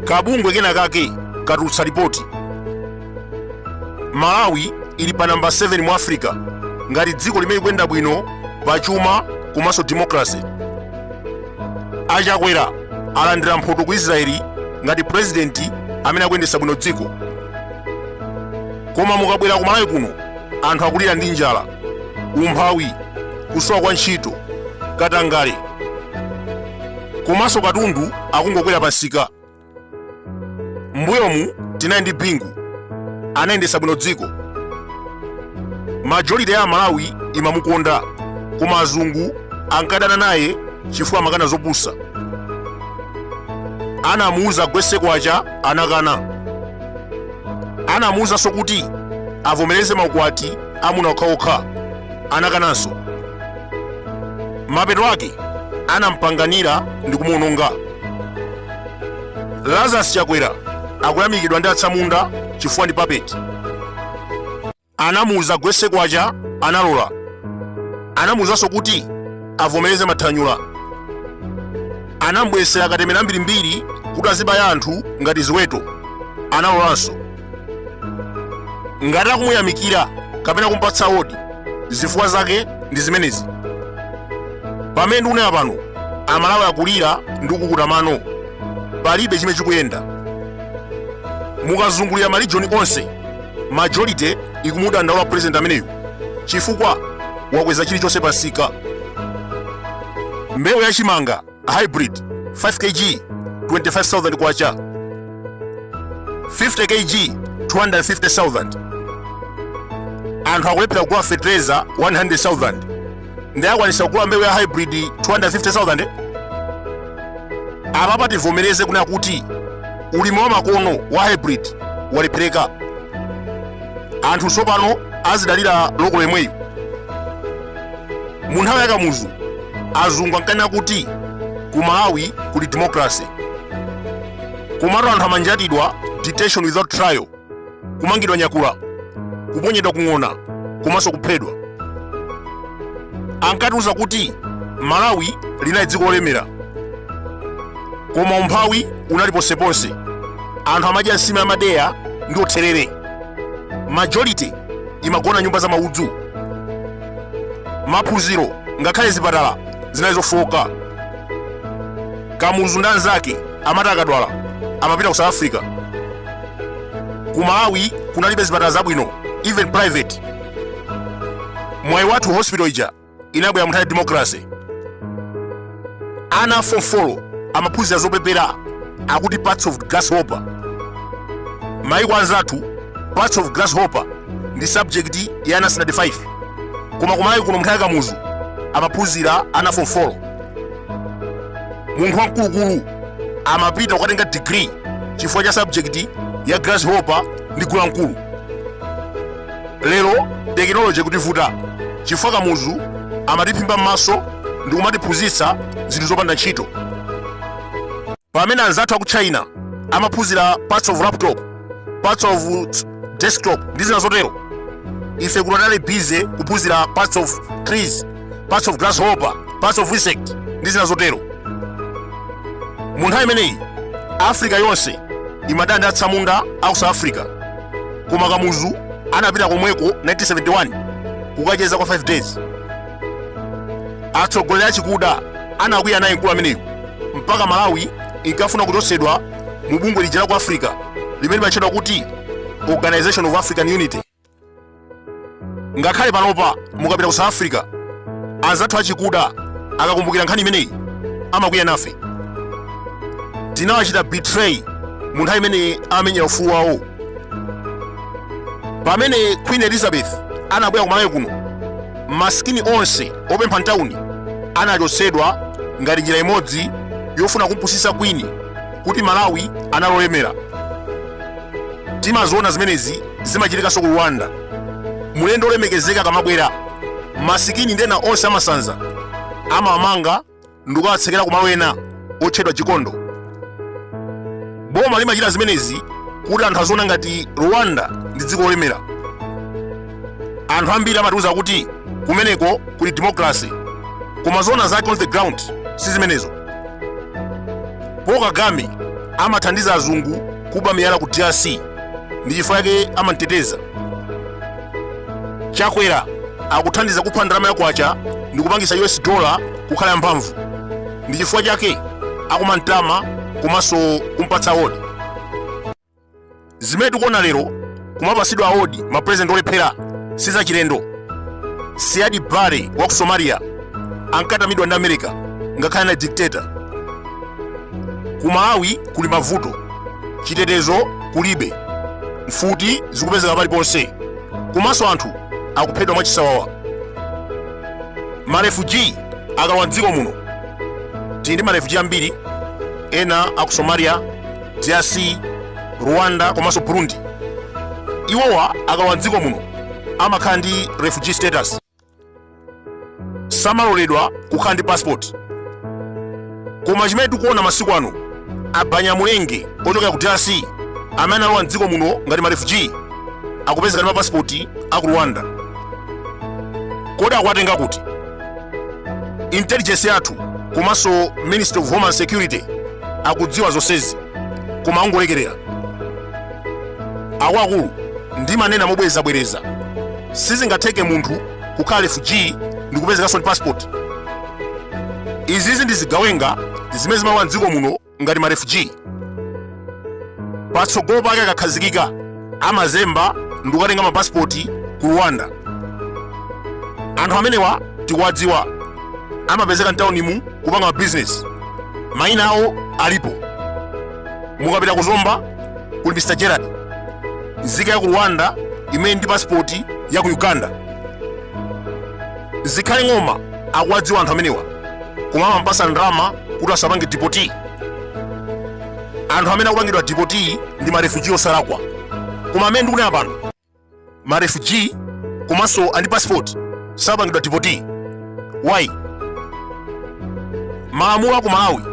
Kabungwe kena kake katulutsa ripoti. Malawi ili pa namba 7 mu Africa ngati dziko limene likuyenda bwino pa chuma komanso democracy. Achakwera alandira mphoto ku Israeli ngati purezidenti amene akuyendetsa bwino dziko. Koma mukabwera ku Malawi kuno, anthu akulira ndi njala, umphawi, kusowa kwa ntchito, katangale, komanso katundu akungokwera pa msika. Mbuyomu tinali ndi Bingu, anayendetsa bwino dziko. Majority ya Amalawi imamukonda, koma azungu ankadana naye chifukwa amakana zopusa. Anamuuza agwetse kwacha, anakana. Anamuuzanso kuti avomereze maukwati amuna okhaokha, anakananso. Mapeto ake anampanganira ndi kumuononga. Lazarus Chakwera akuyamikidwa ndi atsamunda chifukwa ndi puppet. Anamuuza agwetse kwacha, analola. Anamuuzanso kuti avomereze mathanyula. Anamubweretsera katemera ambirimbiri kuti azibaya anthu ngati ziweto, analolanso. Ngati akumuyamikira kapena kumpatsa award, zifukwa zake ndi zimenezi. Pamene ndikunena pano, Amalawi akulira ndi kukukuta mano, palibe chimene chikuyenda. Mukazungulira marijoni onse, majority ikumudandaula president ameneyu chifukwa wakweza chilichonse pa msika. Mbewu ya chimanga hybrid 5 kg 25,000 kwacha, 50 kg 250,000. Anthu akulephera kugula fertilizer 100,000, ndi akwanisa kugula mbewu ya hybrid 250,000? Apapa tivomereze kunena kuti ulimi wa makono wa hybrid walephereka. Anthu tsopano azidalira local yemweyo. Mu nthawi ya Kamuzu, azungu ankanena kuti ku Malawi kuli democracy, komatu anthu amanjatidwa detention without trial, kumangidwa nyakula, kuponyedwa kung'ona komanso kuphedwa. Ankatiuza kuti Malawi linali dziko lolemera, koma umphawi unali ponseponse. Anthu amadya nsima ya madeya ndi otherere. Majority imagona nyumba za maudzu. Maphunziro ngakhale zipatala zinali zofowoka. Kamuzu ndi anzake amati akadwala amapita ku South Africa. Ku Malawi kunalibe zipatala zabwino, even private. Mwaiwathu Hospital ija inabwera munthawi ya democracy. Ana a form 4 amaphunzira zopepera akuti parts of grasshopper. Maiko anzathu parts of grasshopper ndi subject ya ana standard 5, koma ku Malawi kuno munthawi ya Kamuzu amaphunzira ana form 4. Munthu wamkulukulu amapita kukatenga degree chifukwa cha subject ya grasshopper ndi gulamkulu. Lero tekinoloji ikutivuta chifukwa Kamuzu amatiphimba m'maso ndi kumatiphunzitsa zinthu zopanda ntchito, pamene anzathu aku China amaphunzira parts of laptop, parts of desktop ndi zina zotero. Ife kuno tinali busy kuphunzira parts of trees, parts of grasshopper, parts of insect ndi zina zotero. Mu nthawi imeneyi Africa yonse imadana ndi atsamunda aku South Africa, koma Kamuzu anapita komweko 1971 kukacheza kwa 5 days. Atsogoleri achikuda anakwiya naye mkulu ameneyu mpaka Malawi inkafuna kuchotsedwa mu bungwe lija la ku Africa limene limatchedwa kuti Organization of African Unity. Ngakhale panopa mukapita ku South Africa, anzathu achikuda akakumbukira nkhani imeneyi amakwiya nafe. Tinawachita betray mu nthawi imene amamenyera ufulu wawo. Pamene Queen Elizabeth anabwera ku Malawi kuno, masikini onse opempha mtawuni anachotsedwa ngati njira imodzi yofuna kumpusitsa Queen kuti Malawi anali olemera. Timaziona zimenezi zimachitikanso ku Rwanda. Mulendo olemekezeka akamabwera, masikini ndi ena onse amasanza amawamanga ndi kukawatsekera kumalo ena otchedwa Chikondo. Boma limachita zimenezi Kuti anthu aziona ngati Rwanda ndi dziko lolemera. Anthu ambiri amatiuza kuti kumeneko kuli democracy, koma zoona zake on the ground si zimenezo. Paul Kagame amathandiza azungu kuba miyala ku DRC, ndi chifukwa chake amamteteza. Chakwera akuthandiza kupha ndalama ya kwacha ndi kupangisa US dollar kukhala yamphamvu, ndi chifukwa chake akumamtama komanso kumpatsa award. Zimene tikuona lero kumapasidwa award mapresident olephera si zachilendo. Siad Barre wa ku Somalia ankatamidwa ndi America ngakhale anali dictator. Ku Malawi kuli mavuto, chitetezo kulibe, mfuti zikupezeka paliponse, komanso anthu akuphedwa mwachisawawa. Marefugee akalowa mdziko muno, tili ndi marefugee ambiri, ena aku Somalia, DRC, Rwanda komanso Burundi. Iwowa akalowa mdziko muno amakhala ndi refugee status, samaloledwa kukhala ndi passport. Koma chimene tikuona masiku ano, Abanyamulenge ochokera ku DRC amene analowa mdziko muno ngati marefugee akupezeka ndi mapasipoti aku Rwanda. Kodi akuwatenga kuti? Intelligence yathu komanso Ministry of Homeland Security akudziwa zonsezi, koma angolekerera. Akuluakulu, ndimanena mobwerezabwereza, sizingatheke munthu kukhala refugee ndi kupezekanso ndi passport. Izizi ndi zigawenga zimene zimalowa mdziko muno ngati marefugee. Patsogolo pake akakhazikika amazemba ndi kukatenga mapasipoti ku Rwanda. Anthu amenewa tikuwadziwa, amapezeka mtaunimu kupanga mabizinesi, mayina awo alipo. Mukapita ku Zomba kuli Mr Gerard, nzika ya ku Rwanda imene ndi pasipoti ya ku Uganda. Zikhale Ng'oma akuwadziwa anthu amenewa, koma amamupasa ndalama kuti asapange deport. Anthu amene akupangidwa deport ndi marefugee osalakwa, koma amene ndikunena pano, marefugee komanso andi passport sapangidwa deport. Why? Malamulo aku Malawi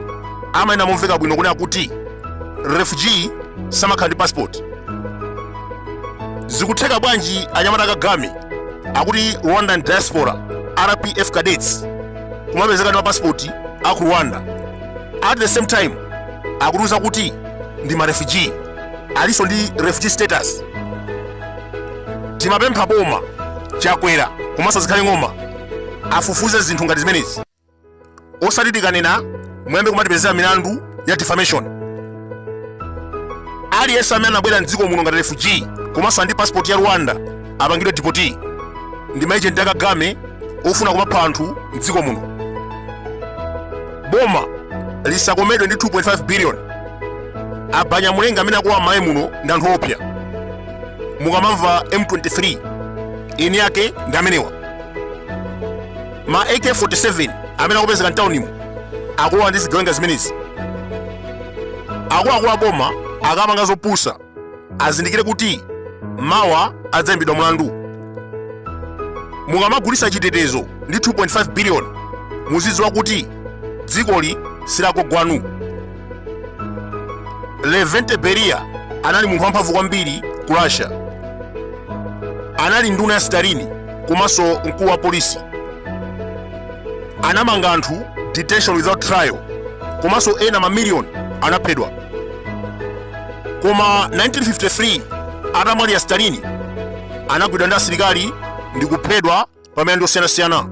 amanena momveka bwino kunena kuti refugee samakhala ndi passport. Zikutheka bwanji anyamata Kagame akuti Rwandan diaspora RPF cadets kumapezeka ndi mapasipoti aku Rwanda, at the same time akutiuza kuti ndi marefugee, alinso ndi refugee status? Timapempha boma, Chakwera komanso Zikhale Ng'oma afufuze zinthu ngati zimenezi, osati tikanena muyambe kumatipezera milandu ya defamation. Aliyense amene anabwera mdziko muno ngati refugee komanso andi passport ya Rwanda apangidwe deport. Ndi maejenti a Kagame ofuna kumapha anthu mdziko muno. Boma lisakomedwe ndi 2.5 billion. Abanyamulenge amene akuwa m'Malawi muno ndi anthu opsa. Mukamamva M23, eni yake ndi amenewa. Ma AK47 amene akupezeka mtaunimo akulowa ndi zigawenga zimenezi. Akuluakulu a boma akapanga zopusa azindikire kuti mawa adzayimbidwa mlandu. Mukamagulitsa chitetezo ndi 2.5 billion, muzidziwa kuti dzikoli silakogwanu. Lavrentiy Beria anali munthu wamphamvu kwambiri ku Russia. Anali nduna ya Stalin komanso mkulu wa polisi. Anamanga anthu detention without trial, komanso ena mamiliyoni anaphedwa. Koma 1953 atamwalira Stalin, anagwidwa ndi asilikali ndi kuphedwa pa milandu yosiyanasiyana.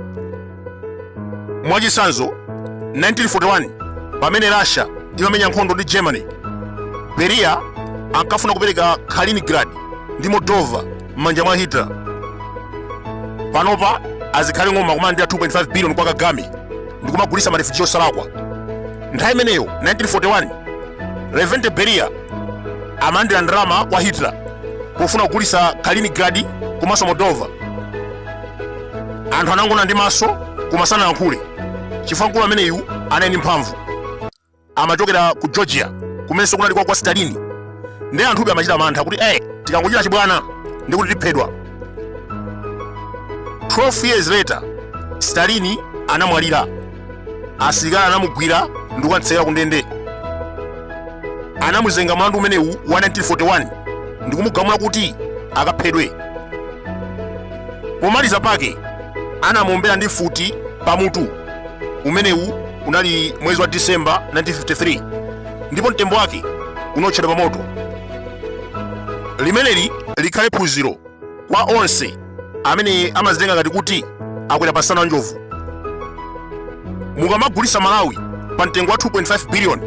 Mwachitsanzo, 1941 pamene Russia imamenya nkhondo ndi Germany, Beria ankafuna kupereka Kaliningrad ndi Moldova m'manja mwa Hitler. Panopa azikhale Ng'oma kumalandira 2.5 billion kwa Kagame ndi kumagulitsa marefugee osalakwa. Nthawi imeneyo 1941, Lavrentiy Beria amalandira ndalama kwa Hitler pofuna kugulitsa Kaliningrad komanso Moldova. Anthu anangoona ndi maso koma sanayankhule chifukwa mkulu ameneyu anali ndi mphamvu. Amachokera ku Georgia kumenenso kunali kwa Stalin, ndi anthube amachita mantha kuti tikangochita chibwana ndi kuti tiphedwa. 12 years later Stalin anamwalira. Asilikali anamugwira ndi kukamtsekera ku ndende. Anamuzenga mlandu umenewu wa 1941 ndikumugamula kuti akaphedwe. Pomaliza pake anamuombera ndi mfuti pamutu. Umenewu unali mwezi wa Disemba 1953, ndipo mtembo wake unaotchedwa pa moto. Limeneli likhale phunziro kwa onse amene amazitenga ngati kuti akwera pa nsana wa njovu. Mukamagulisa Malawi pa mtengo wa 2.5 billion,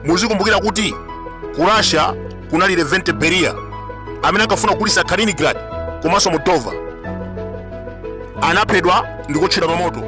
muzikumbukira kuti ku Russia kunali Lavrentiy Beria amene ankafuna kugulisa Kaliningrad komanso Moldova. Anaphedwa ndi kuotchedwa pa moto.